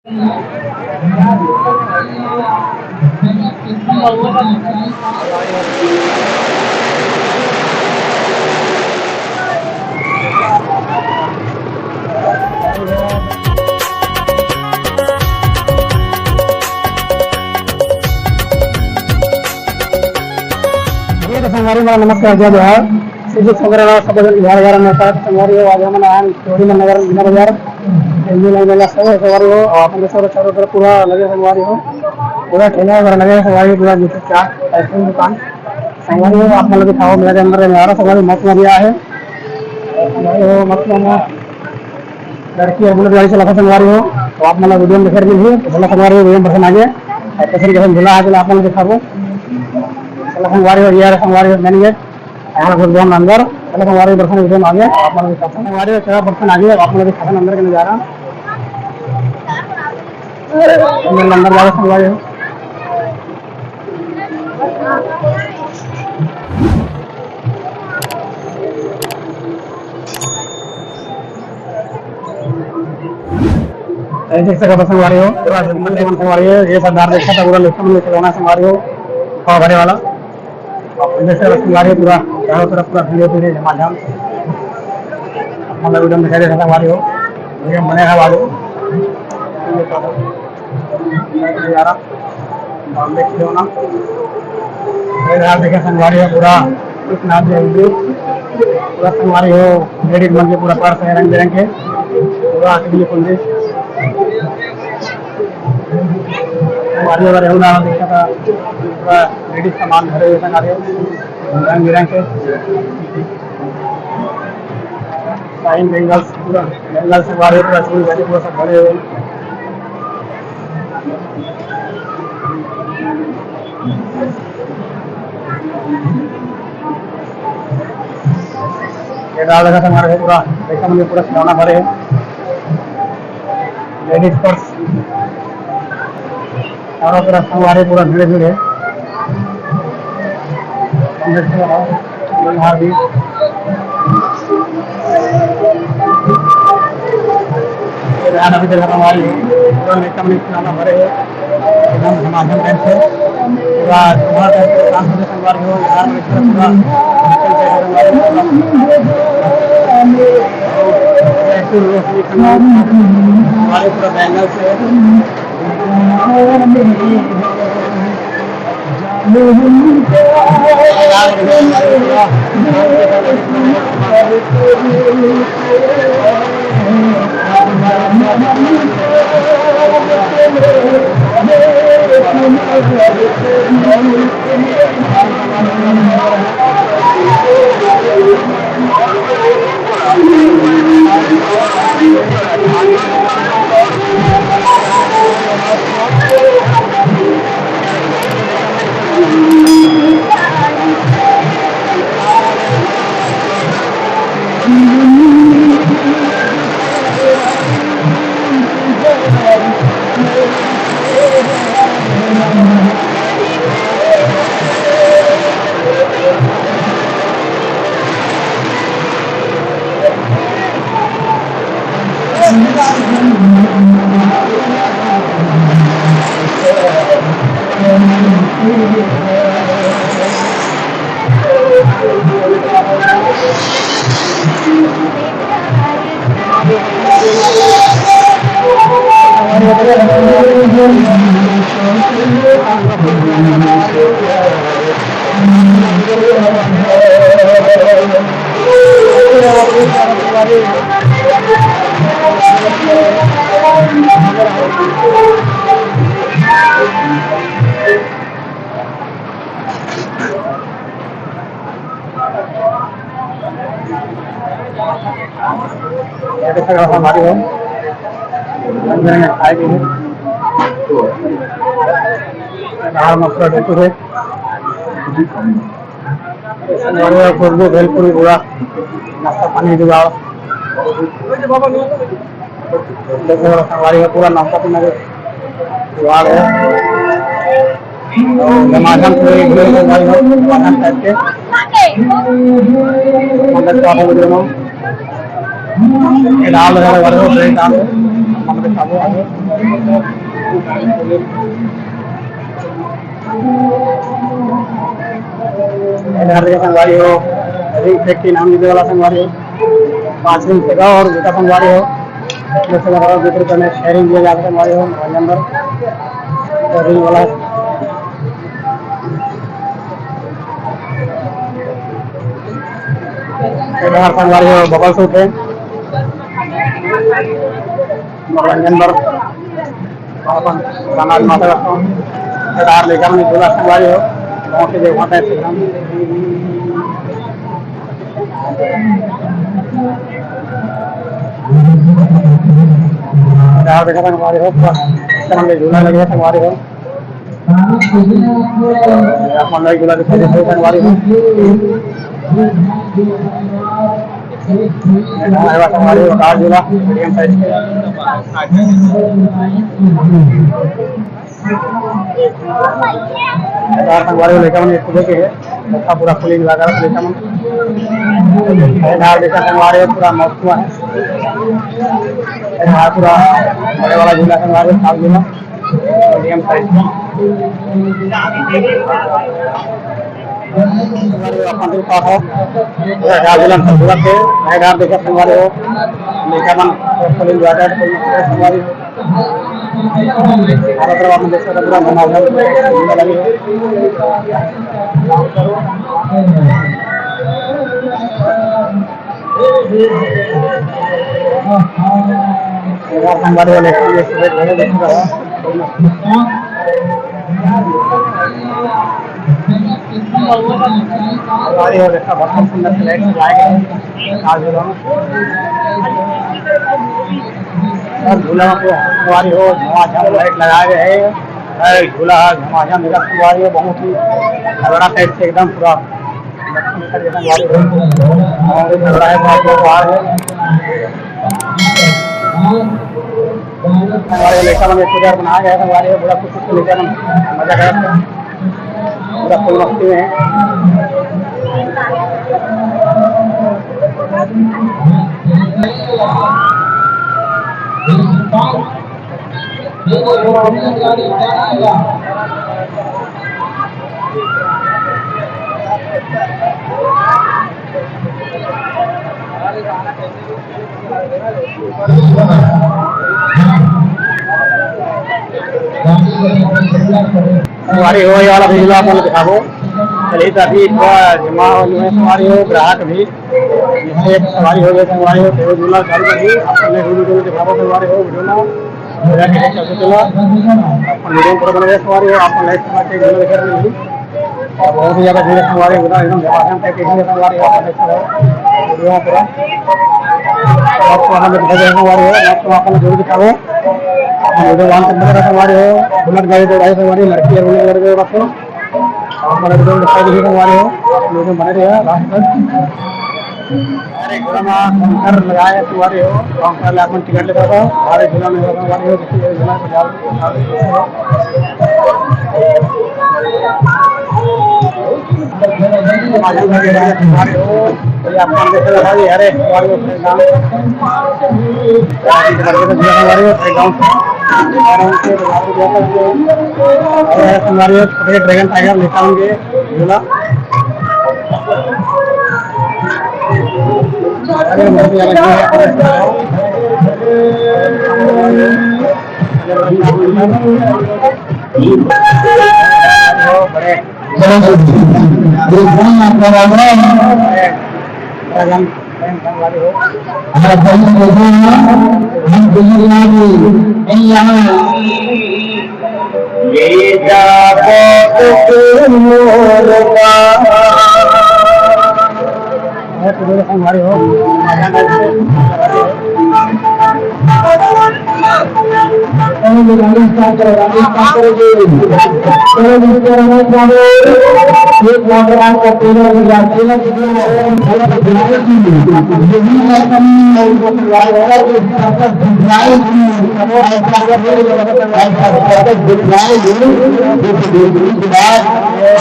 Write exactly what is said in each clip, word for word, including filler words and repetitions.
संगवारी मन ला नमस्कार, जय जोहार। सुजीत संग्रह राव, सब जन बिहार वाला नेता संगवारी हो, आज हमन आयन चौड़ी मन नगर मीना बाजार। एमजी लाइन वाला सब संगवारी हो, और अपन के चारों तरफ पूरा लगे संगवारी हो, पूरा ठेला वगैरह लगे संगवारी, पूरा जूते चाट आइसक्रीम दुकान संगवारी हो। आप मन ला दिखाओ, मेला के अंदर नजारा संगवारी मस्त मजा आए हे। संगवारी हो, मस्त मजा। लड़की और बुलेट गाड़ी चलाता संगवारी हो, तो आप मन ला वीडियो में देखे मिलही। तो चला संगवारी हो, वीडियो में पसंद आ गया, और पसंद के झूला आज आप मन ला दिखाबो। चला संगवारी हो, ये रहा संगवारी हो, मेन गेट। यहाँ घुस गए हम अंदर। चलो, संगवारी दर्शन वीडियो में आ गए, आप लोग दिखाते हैं। संगवारी चला दर्शन आ गए, आप लोग दिखाते हैं अंदर के नजारा। अंदर, अंदर जाओ संगवारी हो। ये देख सकते हो संगवारी हो, पूरा जंगल में संगवारी हो, ये सरदार देखा था पूरा लइका मन के खिलौना संगवारी हो, हवा भरे वाला। जैसे रसगुल्ला के पूरा चारों तरफ पूरा भीड़ भीड़ है, झमाझम। अपना लोग एकदम दिखाई दे रहा हमारे हो, ये मने हवा लो। यारा, बॉम्बे खिलौना। ये यार देखे संगवारी हो पूरा, इतना जल्दी पूरा संगवारी हो, लेडीज मन के पूरा पर्स है रंग बिरंग के, पूरा आदमी कुंडी। संगवारी हो, देखा था पूरा लेडीज सामान भरे हुए संगवारी हो। रंग बिरंग के साइन बेंगल्स, पूरा बेंगल्स से भरे, पूरा चूड़ी भरे, पूरा सब भरे हुए। ये डाल रखा था हमारे पूरा, देखा मुझे पूरा खिलौना भरे हैं। लेडीज पर्स चारों तरफ संगवारी पूरा भीड़ भीड़ है। हम देखते हैं, यहाँ भी। यहाँ अभी तक हमारी पूरा नेता मनीष नाना भरे हैं। एकदम धमाधम टाइप से पूरा तुम्हारा टाइप से काम होने संगवारी हो, यहाँ में पूरा, पूरा हमारे पूरा बैंगल से। ये देखो, हमारी हो। रंग बिरंगे खाए भी है। बाहर में पूरा ढुकू है। हमारे यहाँ खुशबू, भेलपुरी, पूरा नाश्ता पानी जुगाड़। देखो, हमारे यहाँ पूरा नाश्ता पीना के जुगाड़ है। टमाटर पूरी एकदम टमाटर करके मतलब चावल दोनों ये दाल वगैरह भरे हो, ब्रेड दाल, मतलब चावल आगे। इधर देखा संगवारी हो, रिंग फेंक के इनाम जीते वाला संगवारी हो, पाँच रिंग फेंका और जीता संगवारी हो। दस हजार और जीत रुपये में शेयरिंग दिया जाता संगवारी हो, मोबाइल नंबर और रिंग वाला। इधर संगवारी हो, बबल सूट है। मनोरंजन बर अपन समाज माता रखता हूँ। सरदार लेकर में झूला संगवारी हो, गाँव के देखो टाइप से हम। सरदार देखा संगवारी हो, पूरा इस तरह के झूला लगे संगवारी हो। अपन लोग झूला दिखाई देते हैं संगवारी हो। ये हमारे पास हमारे कार झूला मीडियम साइज के। कार संगवारी हो लेकर मैंने इसको देखे है। अच्छा, पूरा फुल एंजॉय कर लेकर हम। ये धार देखा संगवारी हो, पूरा मौसम है। ये हमारा पूरा बड़े वाला झूला संगवारी हो, कार झूला। Medium size. अपन के पास हो, पूरा झाड़ झूलन सब पूरा थे, नए झाड़ देखा संगवारी हो, लइका मन फुल एंजॉय कर संगवारी हो। हर तरफ अपन देख सकते पूरा घमाघम झूला लगे हो। संगवारी हो, देखिए, ये सुबह घरे देखिए। संगवारी हो, देखा, बहुत सुंदर से लाइट सजाए गए हैं। आज झूला में, और झूला में संगवारी हो, झमाझम लाइट लगाए गए हैं। अरे, झूला है, झमाझम, देखा, संगवारी हो, बहुत ही तगड़ा टाइप से एकदम पूरा। हमारे इलाका में एक हजार बनाया गया था, हमारे बड़ा कुछ कुछ लेकर हम मजा आया था। पूरा फुल मस्ती में है। संगवारी हो, ये वाला भी झूला अपन दिखाबो। चलिए, तो अभी एक बार जमा हुए संगवारी हो, ग्राहक भी, जैसे एक संगवारी हो गए, संगवारी हो, टेबल झूला चालू कर दी। अपन ने वीडियो दिखाबो, संगवारी हो, वीडियो ना। मेरा कैसे चलते चला, अपन वीडियो पूरा बना रहे संगवारी हो, अपन लाइव समाज के वीडियो देख रहे हैं। और बहुत ही ज्यादा भीड़ है संगवारी हो, एकदम जबरदस्त है, देखने संगवारी हो, अपन देख रहे हो वीडियो पूरा। और तो हम दिखा दे संगवारी हो, मैं तो अपन जरूर दिखाओ। अपन वीडियो वन तक बना रहे संगवारी हो, बुलेट गाड़ी दौड़ाई संगवारी, लड़की है, बुलेट गाड़ी दौड़ा। आप मन एकदम दिखाई देही संगवारी हो, आप लोग बने रहिए लास्ट तक। अरे, झूला में काउंटर लगाए हे संगवारी हो, काउंटर ले अपन टिकट लेता था, अरे, झूला में संगवारी हो, देखिए, झूला में जाओ। संगवारी हो, ये आप मन देख रहे हो, अरे, संगवारी हो, अपने गाँव। संगवारी हो, अपने गाँव से। अरे, संगवारी हो, छोटे ड्रैगन टाइगर लेकर आएंगे। झूला। अरे, मजा आ रहा है। बड़े।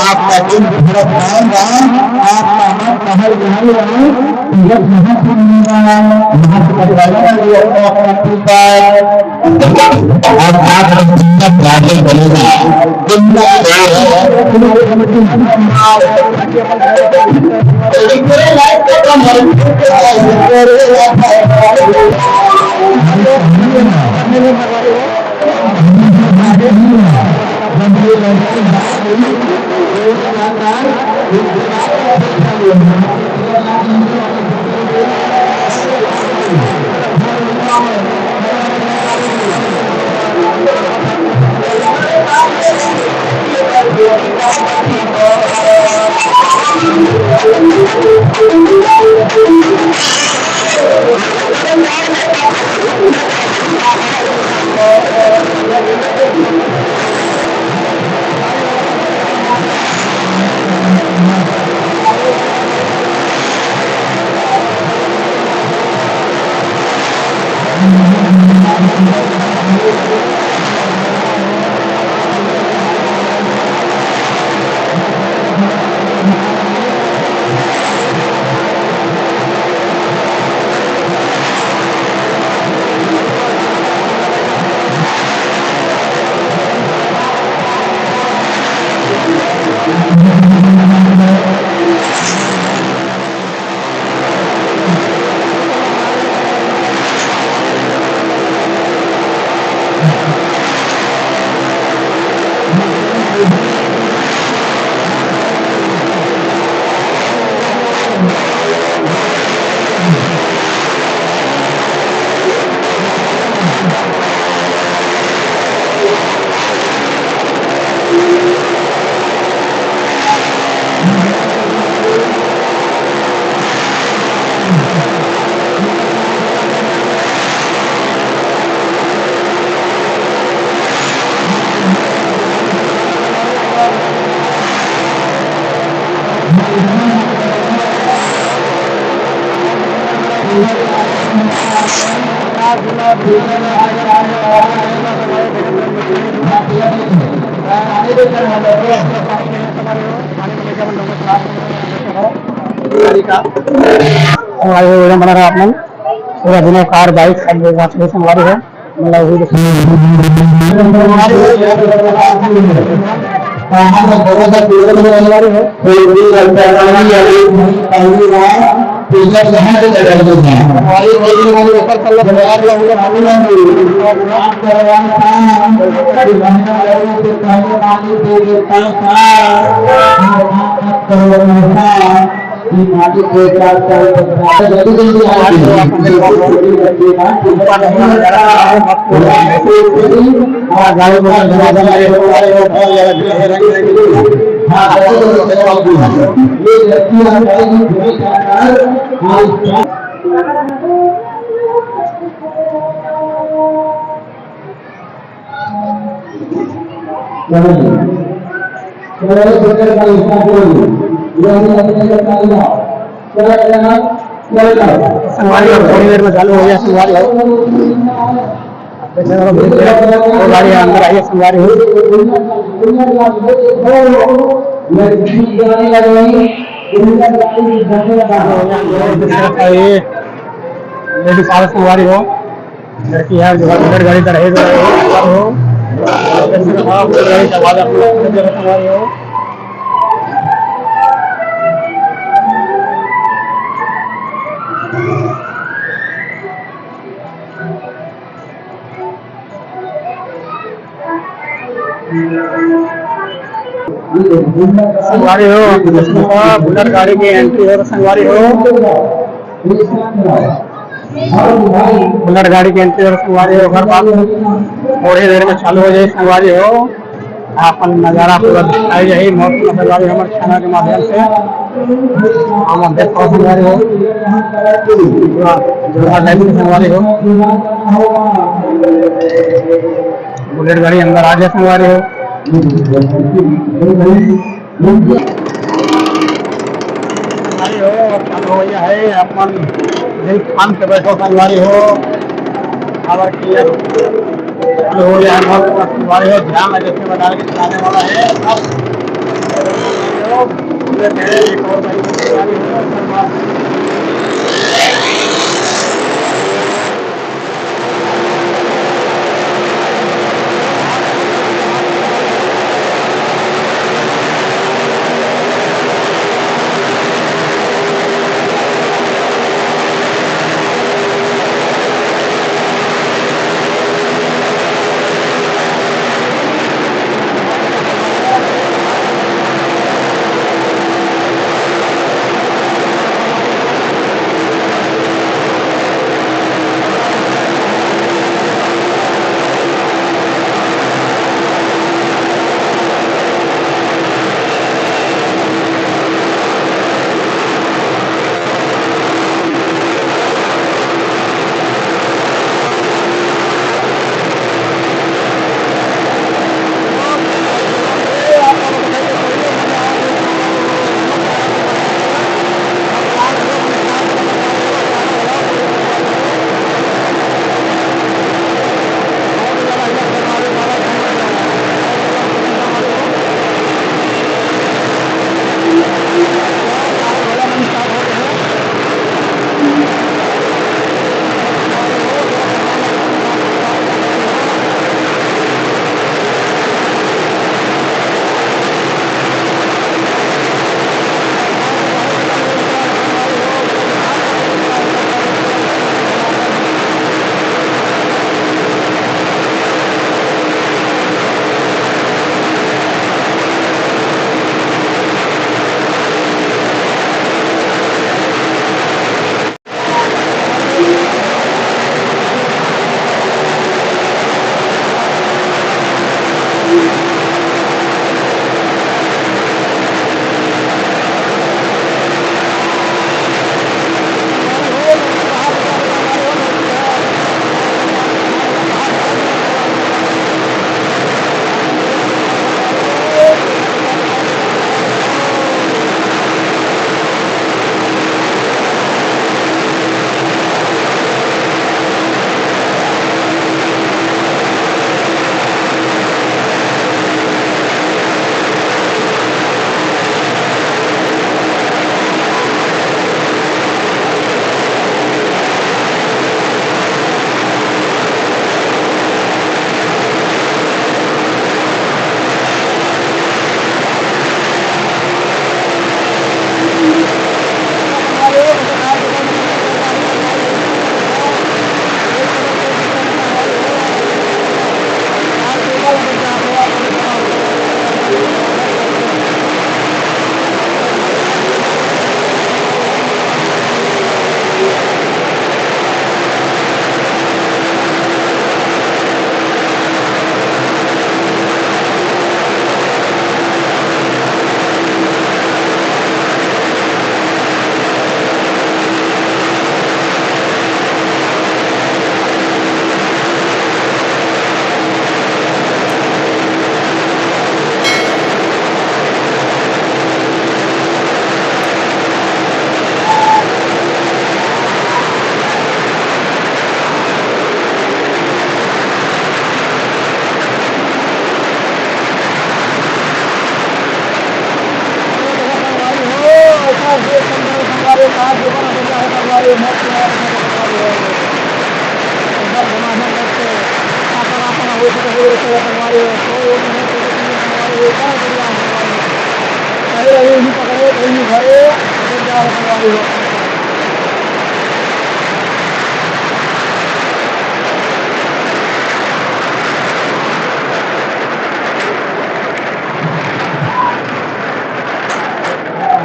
आपका दिल धड़कता है, आपका मन बहल बहल है। और आप लोग जितना प्यार करेगा, उतना प्यार है। संगवारी हो, वजन बना रहा आप मन। पूरा दिनों कार बाइक सब लोग वापस संगवारी हो। मतलब, अभी तो संगवारी हो, थोड़ी देर में चालू हो गया संगवारी हो। वो गाड़ी अंदर आई है संगवारी हो। ये लेडीज आ रहे संगवारी हो। लड़की है जो बुलेट गाड़ी चढ़े तो हो। हाँ, बुलेट गाड़ी चढ़ा दे, आप लोग देख रहे हमारे हो। संगवारी हो, बुलेट गाड़ी की एंट्री हो, संगवारी हो। बुलेट गाड़ी के एंट्री और संगवारी हो, ओकर बाद थोड़ी देर में चालू हो जाए संगवारी हो। अपन नजारा पूरा दिखाई जाए मौसम संगवारी हमर चैनल के माध्यम से। हम देख पाओ संगवारी हो, पूरा जोरदार लाइटिंग संगवारी हो। बुलेट गाड़ी अंदर आ गया संगवारी हो। संगवारी हो, अब चालू हो गया है, अपन दिल थाम के बैठो संगवारी हो। अब चालू हो गया है, बहुत संगवारी हो, ध्यान लगे से बता के चलाने वाला है। अब एक और गाड़ी संगवारी हो,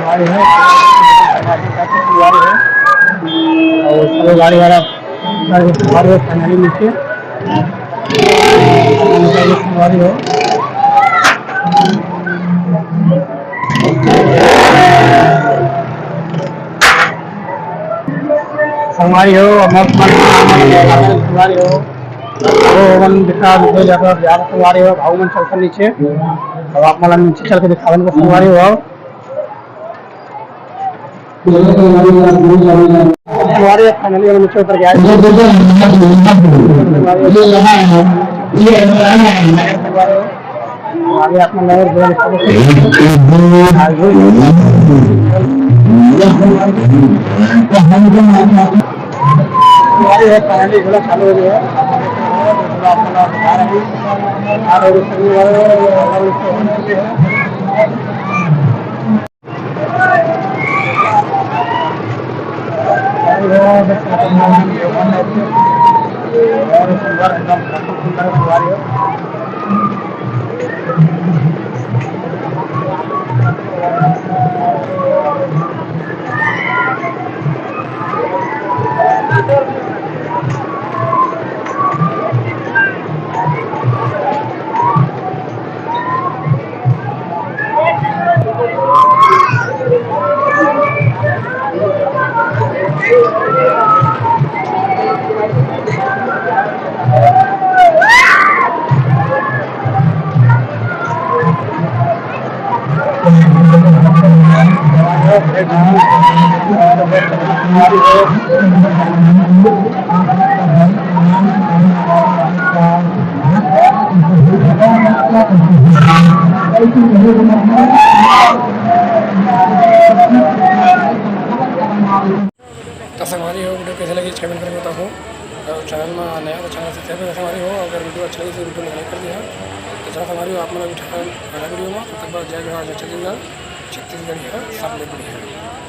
हमारे हैं, हमारे साथ ही परिवार है। और सब गाड़ी वाला, गाड़ी, गाड़ी finally नीचे। हमारे हो। संगवारी हो, मत, मत, संगवारी हो। वो मन दिखा दे, जब आप जा संगवारी हो, भाऊ मन चलकर नीचे। अब आप मन नीचे चल के दिखावन को संगवारी हो। संगवारी हो, finally हम नीचे उतर गया। ये यहाँ है, ये यहाँ है। आगे अपना नंबर बोल। हमारे यहाँ पहले घोड़ा चालू हो गया है। थोड़ा अपना बता रहे हैं। और उसके लिए और उसको होने के लिए है। और सुंदर, एकदम सुंदर बनवा रहे हो। तो संगवारी हो, video कैसे लगी, comment करके बताओ। और channel में नया तो channel subscribe करो संगवारी हो। अगर video अच्छा लगे तो video like कर दिया। तो चलो संगवारी हो, आप मन अभी ठा-, अगला video में, तब तक जय जोहार, जय छत्तीसगढ़, छत्तीसगढ़ी है, सब ले बढ़िया है।